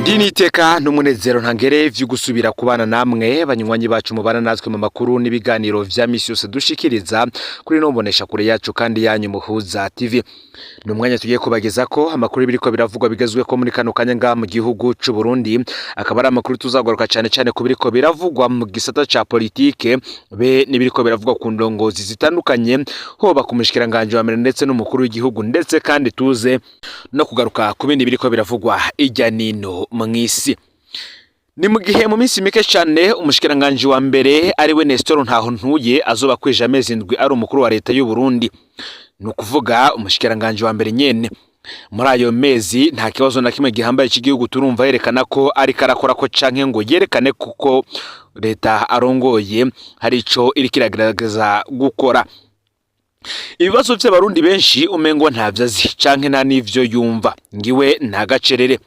Ndi niteka n'umunezero ntangere vyo gusubira kubana namwe, banywanyi bacu mubana natwe mu makuru n'ibiganiro vya misi yose dushikiriza kuri no mbonesha kure yacu kandi yanyu Muhuza TV. Ni umwanya tugiye kubageza ko amakuru biriko biravugwa bigezweho muri kano kanya ngaha mu gihugu c'u Burundi, akaba ari amakuru tuzagaruka cane cane ku biriko biravugwa mu gisata ca politike be n'ibiriko biravugwa ku ndongozi zitandukanye, hoba ku mushikiranganje wa mbere ndetse n'umukuru w'igihugu, ndetse kandi tuze no kugaruka ku bindi biriko biravugwa ijya nino mw'isi. Ni mu gihe mu minsi mike cyane umushikiranganji wa mbere ari we Nestor Ntahontuye azoba kwije amezi 7 ari umukuru wa leta y'u Burundi, ni ukuvuga umushikiranganji wa mbere nyene. Muri ayo mezi nta kibazo na kimwe gihambaye cy'igihugu turumva yerekana ko ariko arakora ko canke ngo yerekane kuko leta arongoye hari ico iriko iragerageza gukora. Ibibazo vy'Abarundi benshi umengo ntavyo azi canke nta n'ivyo yumva, ngiwe nta gacerere.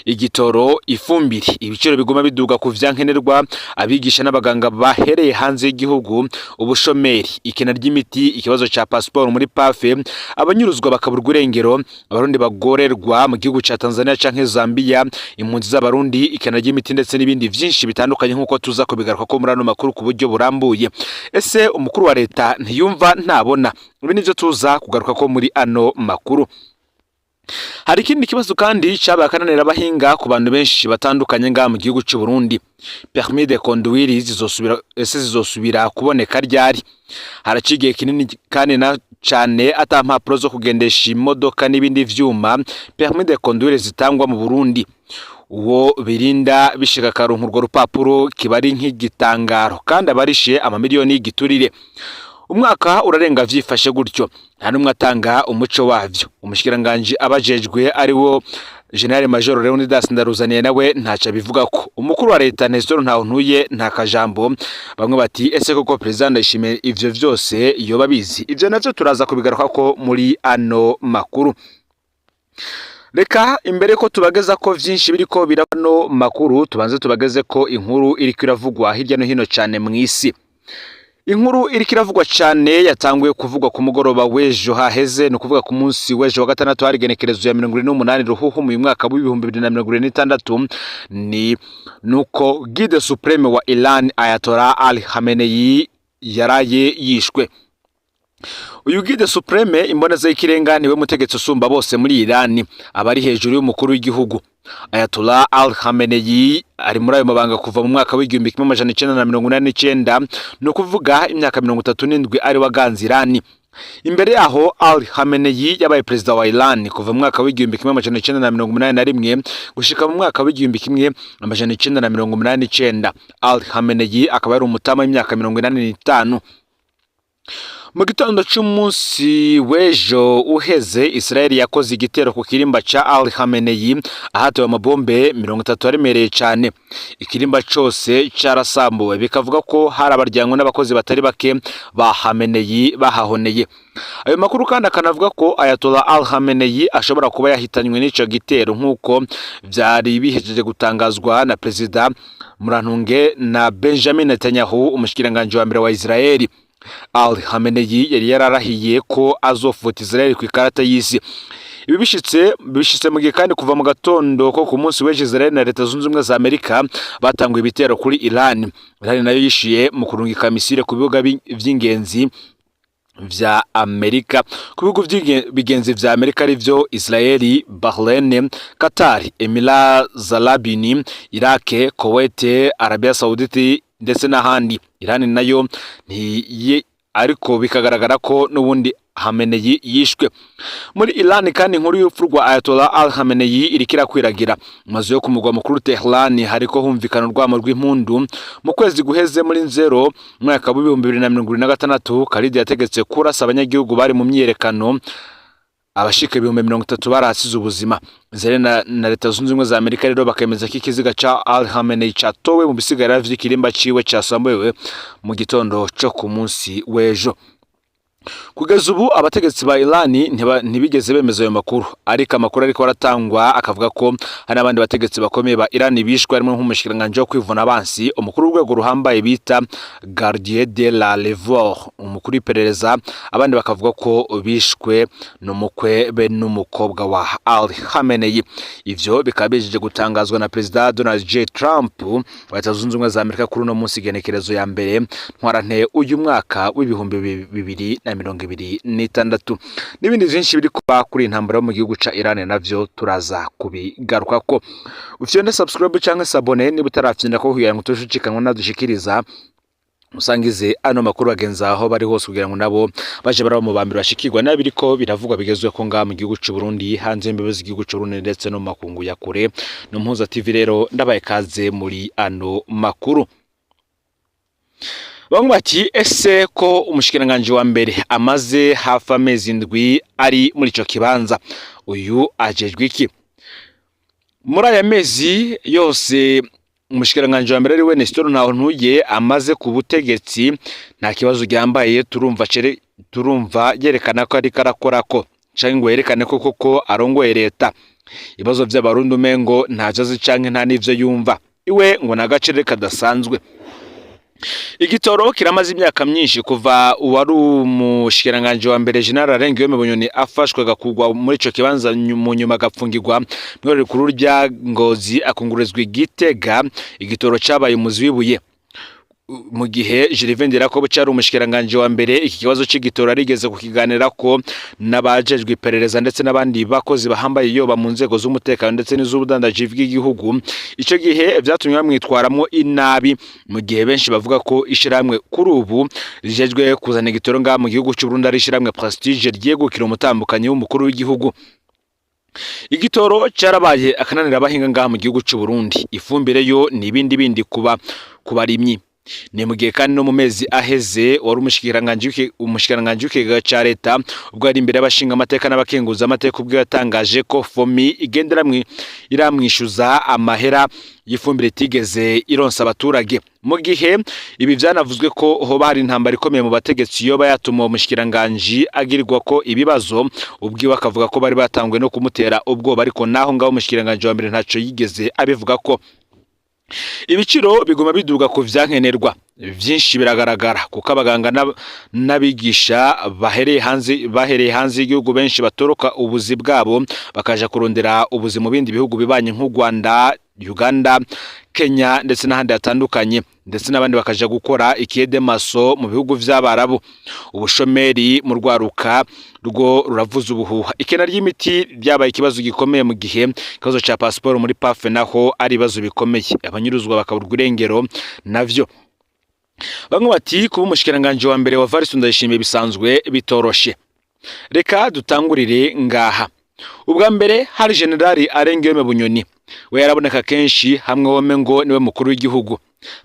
Igitoro, ifumbire, ibiciro biguma biduga ku vyankenerwa, abigisha n'abaganga bahereye hanze y'igihugu, ubushomeri, ikena ry'imiti, ikibazo ca passport muri PAFE, abanyuruzwa bakaburwa irengero, Abarundi bagorerwa mu gihugu ca Tanzania canke Zambia, impunzi z'Abarundi, ikena ry'imiti ndetse n'ibindi vyinshi bitandukanye, nk'uko tuza kubigaruka ko muri ano makuru ku buryo burambuye. Ese umukuru wa leta ntiyumva, ntabona? Ibi nivyo tuza kugaruka ko muri ano makuru. Hari ikindi kibazo kandi cabaye akananira abahinga ku bantu benshi batandukanye ngaha mu gihugu c'u Burundi. Permis de conduire zizosubira, ese zizosubira kuboneka ryari? Haraciye igihe kinini kandi na cane ata mpapuro zo kugendesha imodoka n'ibindi vyuma, permis de conduire, zitangwa mu Burundi. Uwo birinda bishika akaronka urwo rupapuro kiba ari nk'igitangaro, kandi abarishe amamiliyoni y'igiturire. Umwaka urarenga vyifashe gutyo, nta n'umwe atanga umuco wavyo. Umushikiranganji abajejwe ari wo General Major Leonidas Ndaruzaniye nawe ntaco abivuga ko. Umukuru wa leta Nestor Ntahontuye nta kajambo. Bamwe bati: "Ese koko President Ndayishimiye ivyo vyose yoba bizi?" Ivyo navyo turaza kubigaruka ko muri ano makuru. Reka imbere ko tubageza ko vyinshi biriko birano makuru, tubanze tubageze ko inkuru iriko iravugwa hirya no hino cane mw'isi. Inkuru iriko iravugwa cane yatanguye kuvugwa ku mugoroba w'ejo haheze, ni ukuvuga ku munsi w'ejo wa gatandatu, hari igenekerezo ya 78 Ruhuhu mu mwaka w'2026, ni nuko guide suprême wa Iran Ayatollah Ali Khamenei yaraye yishwe. Uyu guide suprême, imboneza y'ikirenga, niwe mutegetsi usumba bose muri Iran, aba ari hejuru y'umukuru w'igihugu. Ayatollah Al Khamenei ari muri ayo mabanga kuva mu mwaka w'1989, ni ukuvuga imyaka 37 ari waganze Iran. Imbere yaho Al Khamenei yabaye perezida wa Iran kuva mu mwaka w'1981 gushika mu mwaka w'1989. Al Khamenei akaba yari umutama w'imyaka 85. Mu gitondo c'umunsi w'ejo uheze, Israel yakoze igitero ku kirimba ca Al Khamenei ahatewe amabombe 30 aremereye cane. Ikirimba cose carasambuwe, bikavuga ko hari abaryango n'abakozi batari bake ba Khamenei bahahoneye. Ayo makuru kandi akanavuga ko Ayatollah Al Khamenei ashobora kuba yahitanywe n'ico gitero, nk'uko vyari bihejeje gutangazwa na Perezida Murantunge na Benjamin Netanyahu, umushikiranganje wa mbere wa Israeli. Al Khamenei yari yararahiye ko azofuta Israel ku ikarata y'isi. Ibi bishitse mu gihe kandi kuva mu gatondo ko ku munsi w'ejo Israel na Leta Zunze Ubumwe za Amerika batanguye ibitero kuri Iran. Iran nayo yishuye mu kurungika misile ku bibuga vy'ingenzi vya Amerika, ku bihugu bigenzi vya Amerika, arivyo Israeli, Bahrain, Qatar, Emirates Arabini, Iraq, Kuwait, Arabia Saudite ndetse n'ahandi. Iran nayo ntiye, ariko bikagaragara ko n'ubundi Khamenei yishwe. Muri Iran kandi inkuru y'urupfu rwa Ayatollah Al Khamenei iriko irakwiragira. Mu mazu yo ku mugwa mukuru Tehran hariko humvikana urwamo rw'impundu. Mu kwezi guheze muri Nzero mwaka w'2026, Khalid yategetse kurasa abanyagihugu bari mu myiyerekano. Abashika 30,000 barahasize ubuzima. Israel na Leta Zunze Ubumwe za Amerika rero bakemeza ko ikiziga ca Al Khamenei catowe mu bisigarira vy'ikirimba ciwe casambuwe mu gitondo co ku munsi w'ejo. Kugeza ubu abategetsi ba Iran ntibigeze bemeza ayo makuru, ariko amakuru ariko aratangwa akavuga ko hari n'abandi bategetsi bakomeye ba Iran bishwe, harimo nk'umushikiranganji wo kwivuna abansi, umukuru w'urwego ruhambaye bita Gardien de la Révolution, umukuru w'iperereza, abandi bakavuga ko bishwe n'umukwe be n'umukobwa wa Ali Khamenei. Ivyo bikaba bijeje gutangazwa na Perezida Donald J Trump wa Leta Zunze Ubumwe za Amerika kuri uno munsi, igenekerezo ya 1 Ntwarante uyu mwaka w'2026. N'ibindi vyinshi biri kuba kuri iyi ntambara yo mu gihugu ca Iran navyo turaza kubigarukako. Ufyonde subscribe canke s'abonner niba utarafyonda ko, kugira ngo utushikanwa nadushikiriza. Musangize ano makuru bagenzi aho bari hose, kugira ngo nabo baje baraba mu bambere bashikirwa n'abiriko biravugwa bigezweho ngaha mu gihugu c'u Burundi, hanze y'imbibe z'igihugu c'u Burundi, ndetse no mu makungu ya kure. No Mpuza TV rero ndabaye kaze muri ano makuru. Bamwe bati: "Ese ko umushikiranganji wa mbere amaze hafi amezi 7 ari muri ico kibanza, uyu ajejwe iki?" Muri aya mezi yose umushikiranganji wa mbere, ari we Nestor Ntahontuye, amaze ku butegetsi, nta kibazo gihambaye turumva cere, turumva yerekana ko ariko arakora ko canke ngo yerekane ko koko arongoye leta. Ibibazo vy'Abarundi umengo ntavyo azi canke nta n'ivyo yumva, iwe ngo ni agacere kadasanzwe. Igitoro kiramaze imyaka myinshi, kuva uwari umushikiranganji wa mbere General Alain Guillaume Bunyoni afashwe agakugwa muri ico kibanza, mu nyuma agapfungirwa mw'irorero rikuru rya Ngozi, akungurizwa i Gitega. Igitoro cabaye umuzi w'ibuye. Mu gihe Gervais Ndirakobuca ari umushikiranganji wa mbere, iki kibazo c'igitoro arigeze kukiganirako n'abajejwe iperereza ndetse n'abandi bakozi bahambaye yoba mu nzego z'umutekano ndetse n'iz'ubudandaji bw'igihugu. Ico gihe vyatumye bamwitwaramwo inabi, mu gihe benshi bavuga ko ishirahamwe kuri ubu rijejwe kuzana igitoro ngaha mu gihugu c'u Burundi ari ishirahamwe Prestige ryegukira umutambukanyi w'umukuru w'igihugu. Igitoro carabaye akananira abahinga ngaha mu gihugu c'u Burundi. Ifumbire yo ni ibindi bindi kuba ku barimyi. Ni mu gihe kandi no mu mezi aheze wari umushikiranganji w'ikigega ca leta, ubwo yari imbere y'abashinga amateka n'abakenguza amateka, ubwo yatangaje ko FOMI igenda iramwishuza amahera y'ifumbire itigeze ironsa abaturage. Mu gihe ibi vyanavuzwe ko hoba hari intambara ikomeye mu bategetsi yoba yatuma uwo mushikiranganji agirirwa ko ibibazo, ubwiwe akavuga ko bari batanguye no kumutera ubwoba, ariko naho ngaho umushikiranganji wa mbere ntaco yigeze abivuga ko. Ibiciro biguma biduga ku vyankenerwa vyinshi, biragaragara kuko abaganga n'abigisha bahereye hanze y'igihugu benshi batoroka ubuzi bwabo bakaja kurondera ubuzi mu bindi bihugu bibanye nk'u Rwanda, Uganda, Kenya ndetse n'ahandi hatandukanye, ndetse n'abandi bakaja gukora ikiyedemaso mu bihugu vy'Abarabu. Ubushomeri mu rwaruka rwo ruravuza ubuhuha. Ikena ry'imiti ryabaye ikibazo gikomeye, mu gihe ikibazo ca pasiporo muri PAF naho ari ibibazo bikomeye, abanyuruzwa bakaburwa irengero navyo. Bamwe bati kuba umushikiranganji wa mbere wa Evariste Ndayishimiye bisanzwe bitoroshe. Reka dutangurire ngaha. Ubwa mbere hari Generali Alain Guillaume Bunyoni, we yaraboneka kenshi hamwe wome ngo niwe mukuru w'igihugu.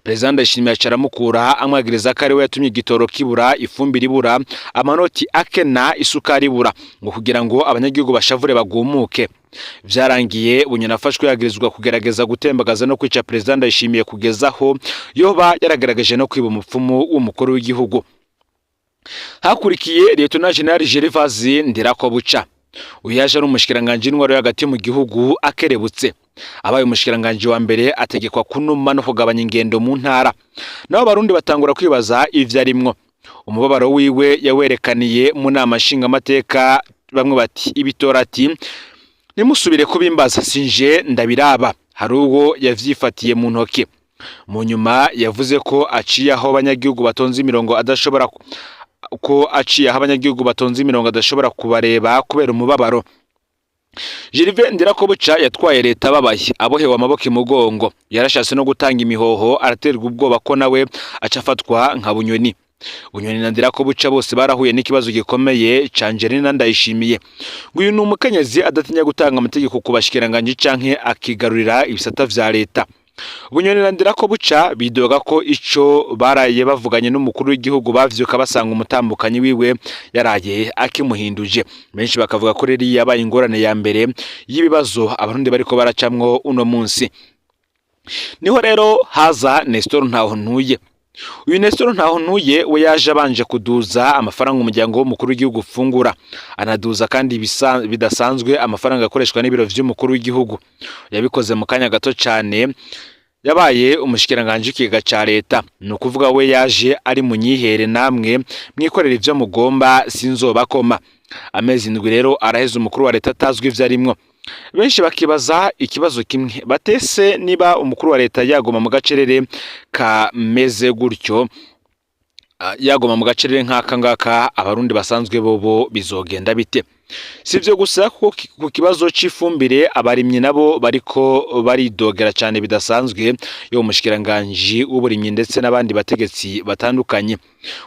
Perezida Ndayishimiye aca aramukura, amwagiriza ko ari we yatumye igitoro kibura, ifumbire ibura, amanoti akena, isukari ibura, ngo kugira ngo abanyagihugu bashavure bagumuke. Vyarangiye Bunyoni afashwe yagirizwa kugerageza gutembagaza no kwica Perezida Ndayishimiye, kugeza aho yoba yaragaragaje no kwiba umupfumu w'umukuru w'igihugu. Hakurikiye Lieutenant General Gervais Ndirakobuca. Uyu yaje ari umushikiranganji w'intwaro yo hagati mu gihugu akerebutse. Abaye umushikiranganji wa mbere ategekwa kunuma no kugabanya ingendo mu ntara, naho Abarundi batangura kwibaza ivyo arimwo. Umubabaro wiwe yawerekaniye mu nama nshingamateka. Bamwe bati ibitora, ati "Ntimusubire kubimbaza, sinje ndabiraba, hari uwo yavyifatiye mu ntoke." Mu nyuma yavuze ko aciye aho abanyagihugu batonze imirongo adashobora ko aciye aho abanyagihugu batonze imirongo adashobora kubareba kubera umubabaro. Gervais Ndirakobuca yatwaye leta ababaye, abohewe amaboko imugongo. Yarashatse no gutanga imihoho, araterwa ubwoba ko nawe aca afatwa nka Bunyoni. Bunyoni na Ndirakobuca bose barahuye n'ikibazo gikomeye ca Angelina Ndayishimiye. Ngo uyu ni umukenyezi adatinya gutanga amategeko ku bashikiranganji canke akigarurira ibisata vya leta. Bunyoni na Ndirakobuca bidoga ko ico baraye bavuganye n'umukuru w'igihugu bavyuka basanga umutambukanyi wiwe yaraye akimuhinduje. Benshi bakavuga ko rero yabaye ingorane ya mbere y'ibibazo Abarundi bariko baracamwo uno munsi. Niho rero haza Nestor Ntahontuye. Uyu Nestor Ntahontuye we yaje abanje kuduza amafaranga umuryango w'umukuru w'igihugu ufungura, anaduza kandi bidasanzwe amafaranga akoreshwa n'ibiro vy'umukuru w'igihugu. Yabikoze mu kanya gato cane yabaye umushikiranganji w'ikigega ca leta. Ni ukuvuga we yaje ari munyihere namwe mwikorera ivyo mugomba, sinzobakoma. Amezi 7 rero araheze umukuru wa leta atazwi ivyo arimwo. Benshi bakibaza ikibazo kimwe batese: niba umukuru wa leta yagoma mu gacerere kameze gutyo, yagoma mu gacerere nk'aka ngaka, abarundi basanzwe bobo bizogenda bite? Si ivyo gusa, kuko ku kibazo c'ifumbire abarimyi nabo bariko baridogera cane bidasanzwe yo umushikiranganji w'uburimyi ndetse n'abandi bategetsi batandukanye.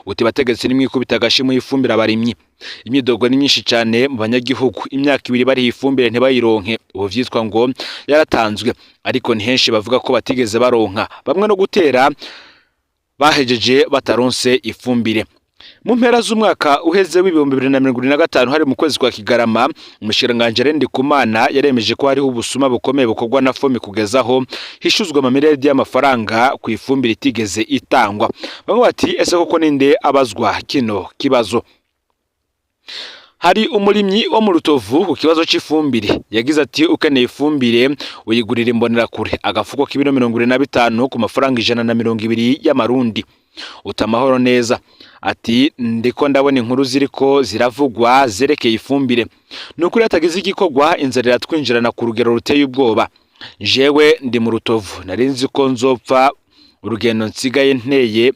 Uti bategetsi, nimwikubita agashi mu ifumbire abarimyi. Imyidogo ni myinshi cane mu banyagihugu. Imyaka 2 bariha ifumbire ntibayironke. Ubu vyitwa ngo yaratanzwe, ariko ni henshi bavuga ko batigeze baronka. Bamwe no gutera bahejeje bataronse ifumbire. Mu mpera z'umwaka uheze w'2025, hari mu kwezi kwa Kigarama, umushikiranganji Alain Ndikumana yaremeje ko hariho ubusuma bukomeye bukorwa na FOMI, kugeza aho hishuzwa amamiliyaridi y'amafaranga ku ifumbire itigeze itangwa. Bamwe bati: ese koko ninde abazwa kino kibazo? Hari umurimyi wo mu Rutovu ku kibazo c'ifumbire yagize ati: ukeneye ifumbire uyigurira imbonerakure, agafuko k'ibiro 75 ku mafaranga 120 y'amarundi. Uta amahoro neza. Ati: ndiko ndabona inkuru ziriko ziravugwa zerekeye ifumbire. Ni ukuri hatagize igikorwa inzara iratwinjirana ku rugero ruteye ubwoba. Jewe ndi mu Rutovu, nari nzi ko nzopfa urugendo nsigaye nteye,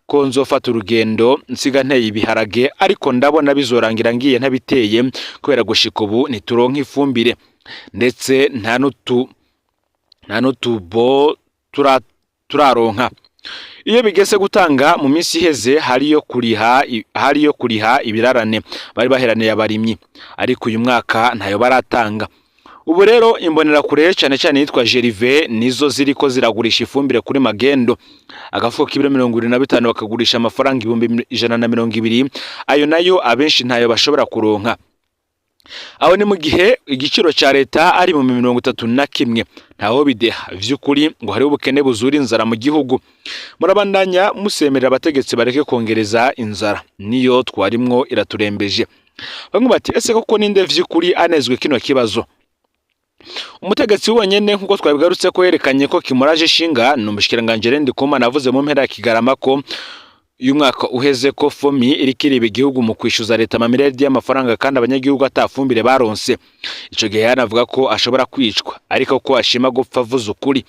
ko nzofata urugendo nsiga nteye ibiharage, ariko ndabona bizorangira ngiye ntabiteye, kubera gushika ubu ntituronka ifumbire, ndetse nta n'utubo turaronka. Iyo bigeze gutanga, mu minsi iheze hariyo kuriha ibirarane bari baheraniye abarimyi, ariko uyu mwaka ntayo baratanga. Ubu rero imbonerakure, cyane cyane yitwa Jerive, nizo ziriko ziragurisha ifumbire kuri magendo. Agafuko k'ibiro 75 bakagurisha amafaranga 120,000. Ayo nayo abenshi ntayo bashobora kuronka. Aho ni mu gihe igiciro ca leta ari mu 31. Ntaho bideha vy'ukuri ngo hariho ubukene buzura inzara mu gihugu. Murabandanya musemerera abategetsi bareke kongereza inzara, niyo twarimwo iraturembeje. Bamwe bati: ese koko ninde vy'ukuri anezwe kino kibazo? Umutegetsi wenyene, nk'uko twabigarutse ko yerekanye ko kimuraje ishinga, ni umushikiranganji Alain Ndikumana. Avuze mu mpera ya Kigarama ko y'umwaka uheze ko FOMI iriko iriba igihugu mu kwishyuza leta amamiliyaridi y'amafaranga kandi abanyagihugu atafumbire baronse. Ico gihe yanavuga ko ashobora kwicwa, ariko ko ashima gupfa avuze ukuri.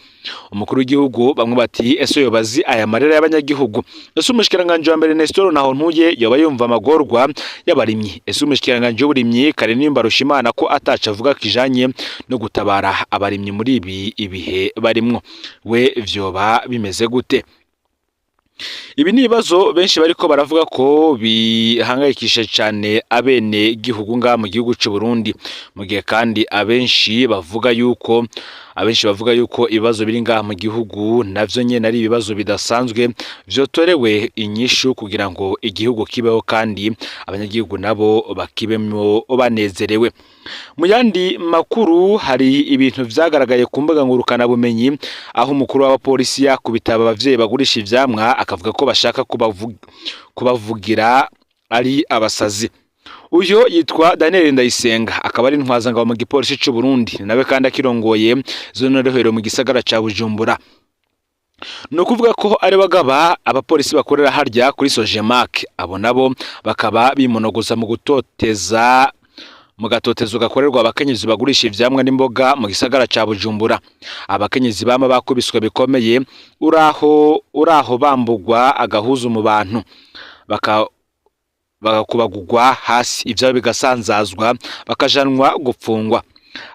Umukuru w'igihugu, bamwe bati: ese yoba azi aya marira y'abanyagihugu? Ese umushikiranganji wa mbere Nestor Ntahontuye yoba yumva amagorwa y'abarimyi? Ese umushikiranganji w'uburimyi Karinimba Mbarushimana ko ataco avuga kijanye no gutabara abarimyi muri ibi ibihe barimwo, we vyoba bimeze gute? Ibi ni ibibazo benshi bariko baravuga ko bihangayikishije cyane abene gihugu ngaha mu gihugu c'u Burundi, mu gihe kandi abenshi bavuga yuko ibibazo biri ngaha mu gihugu navyo nyene ari ibibazo bidasanzwe vyotorewe inyishu kugira ngo igihugu kibeho kandi abanyagihugu nabo bakibemwo banezerewe. Mu yandi makuru, hari ibintu vyagaragaye ku mbuga ngurukanabumenyi aho umukuru w'abapolisi yakubita abavyeyi bagurisha ivyamwa, akavuga ko bashaka kubavugira ari abasazi. Uyo yitwa Daniel Ndayisenga, akaba ari intwazangabo mu gipolisi c'u Burundi, nawe kandi akirongoye zone Rohero mu gisagara ca Bujumbura. Ni ukuvuga ko ari bagaba abapolisi bakorera harya kuri Sojemak. Abo nabo bakaba bimonogoza mu gutoteza, mu gatotezo gakorerwa abakenyezi bagurisha ivyamwa n'imboga mu gisagara ca Bujumbura. Abakenyezi bama bakubiswe bikomeye, uraho uraho bambugwa agahuzu mu bantu, bagakubagugwa hasi, ivyabo bigasanzazwa, bakajanwa gupfungwa.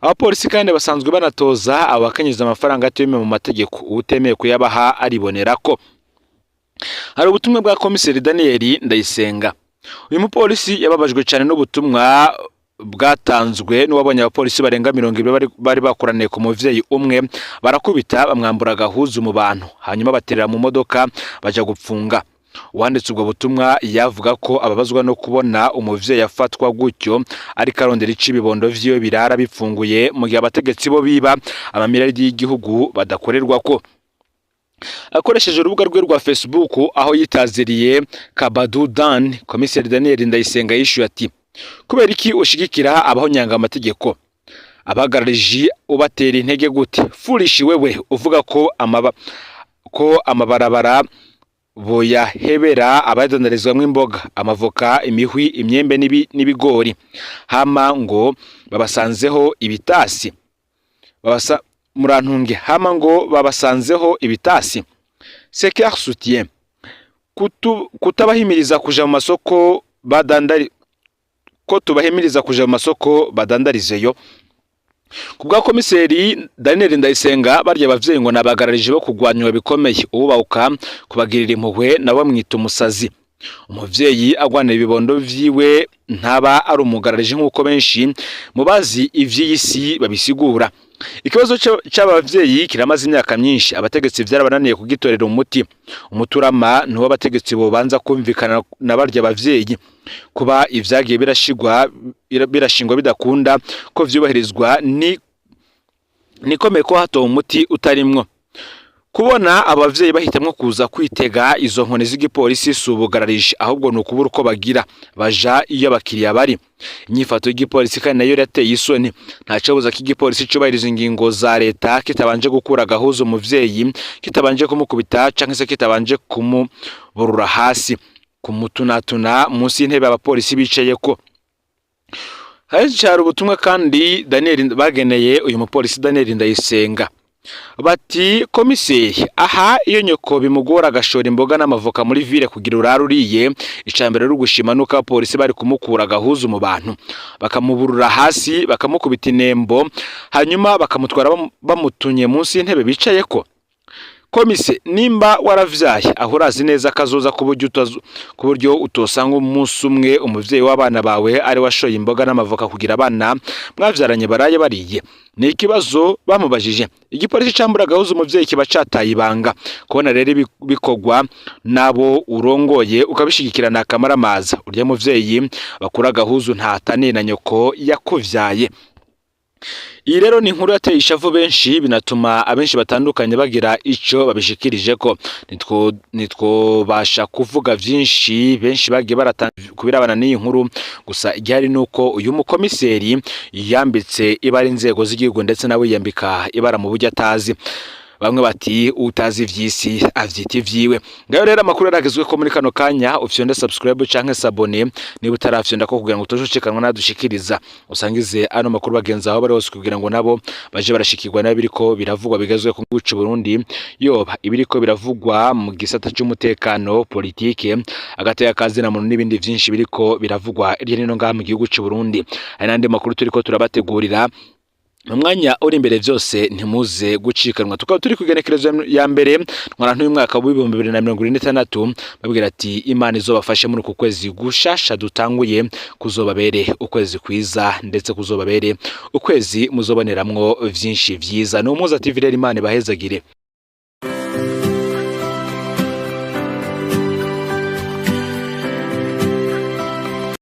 Abapolisi kandi basanzwe banatoza abo bakenyezi amafaranga atemewe mu mategeko, uwutemeye kuyabaha aribonera ko. Hari ubutumwa bwa komiseri Daniel Ndayisenga. Uyu mupolisi yababajwe cyane n'ubutumwa bwatanzwe n'uwabonye abapolisi barenga 20 bari bakoraniye ku muvyeyi umwe, barakubita, bamwambura agahuzu mu bantu, hanyuma baterera mu modoka baja gupfunga. Uwanditse ubwo butumwa yavuga ko ababazwa no kubona umuvyeyi afatwa gutyo ariko arondera ico ibibondo vyiwe birara bipfunguye, mu gihe abategetsi bo biba amamiliyaridi y'igihugu badakorerwako. Akoresheje urubuga rwe rwa Facebook aho yitaziriye Kabadu Dan, komiseri Daniel Ndayisenga yishuye ati: "Kubera iki ushigikira abahonyanga amategeko? Abagarariji ubatera intege gute? Foolish wewe uvuga ko amabarabara boyahebera abadandarizwamwo imboga, amavoka, imihwi, imyembe n'ibigori, hama ngo babasanzeho ibitasi babasa murantunge, hama ngo babasanzeho ibitasi. C'est quel soutien kutabahimiriza kuja mu masoko badandari, ko tubahimiriza kuja mu masoko badandarizeyo." Ku bwa komiseri Daniel Ndayisenga, barya abavyeyi ngo nabagararije bo kugwanywa bikomeye. Uwubawuka kubagirira impuhwe nabo bamwita umusazi. Umuvyeyi agwanira ibibondo vyiwe ntaba ari umugararije nk'uko benshi mu bazi ivy'iyi si babisigura. Ikibazo c'abavyeyi kiramaze imyaka myinshi, abategetsi vyarabananiye kugitorera umuti. Umuturama niwo abategetsi bobanza kumvikana na barya bavyeyi. Kuba ivyagiye birashingwa bidakunda ko vyubahirizwa, ni nikomeye ko hatowe umuti utarimwo. Kubona abavyeyi bahitamwo kuza kwitega izo nkoni z'igipolisi si ubugararije, ahubwo ni ukubura uko bagira, baja iyo abakiriya bari. Inyifato y'igipolisi kandi nayo irateye isoni. Nta cobuza ko igipolisi cubahiriza ingingo za leta kitabanje gukura agahuza umuvyeyi, kitabanje kumukubita canke se kitabanje kumuburura hasi, kumutunatuna munsi y'intebe abapolisi bicayeko. Henshi hari ubutumwa kandi Daniel bageneye uyu mupolisi Daniel Ndayisenga, bati: "Komiseri, aha iyo nyoko bimugora agashora imboga n'amavoka muri ville kugira urare uriye, icambere ari ugushima nuko abapolisi bari kumukura agahuzu mu bantu, bakamuburura hasi, bakamukubita inembo, hanyuma bakamutwara bamutunye munsi y'intebe bicayeko. Komise, nimba waravyaye aho urazi neza kazoza ku buryo utosanga umunsi umwe umuvyeyi w'abana bawe ari washoye imboga n'amavoka kugira abana mwavyaranye baraye bariye." Ni ikibazo bamubajije. Igipolisi cambura agahuza umuvyeyi kiba cataye ibanga. Kubona rero bikorwa n'abo urongoye ukabishigikirana akamaramaza. Urya muvyeyi bakura agahuzu ntataniye na nyoko yakuvyaye. Iyi rero ni inkuru yateye ishavu benshi, binatuma abenshi batandukanye bagira ico babishikirije ko nitwobasha kuvuga vyinshi. Benshi bagiye baratanga kubirabana n'iyi nkuru. Gusa igihari nuko uyu mukomiseri yambitse ibara inzego z'igihugu, ndetse nawe yiyambika ibara mu buryo atazi. Bamwe bati: "Utazi ivy'isi avyita ivyiwe." Ngayo rero amakuru yaragezwe ko muri kano kanya. Ufyonde subscribe canke s'abonner niba utarafyonda ko, kugira ngo utoje nadushikiriza. Usangize ano makuru bagenzi aho bari hose, kugira ngo nabo baje barashikirwa n'ibiriko biravugwa bigezwe ku gihugu c'u Burundi, yoba ibiriko biravugwa mu gisata c'umutekano, politike, agateka kazina muntu n'ibindi vyinshi biriko biravugwa hirya no hino ngaha mu gihugu c'u Burundi. Hari n'andi makuru turiko turabategurira mu mwanya uri imbere, vyose ntimuze gucikanwa. Tukaba turi ku igenekerezo ya mbere ntwarante uyu mwaka w'2026. Babwira ati: "Imana izobafashe muri uku kwezi gushasha dutanguye, kuzobabere ukwezi kwiza, ndetse kuzobabere ukwezi muzoboneramwo vyinshi vyiza." Ni Umuhuza TV rero, Imana ibahezagire.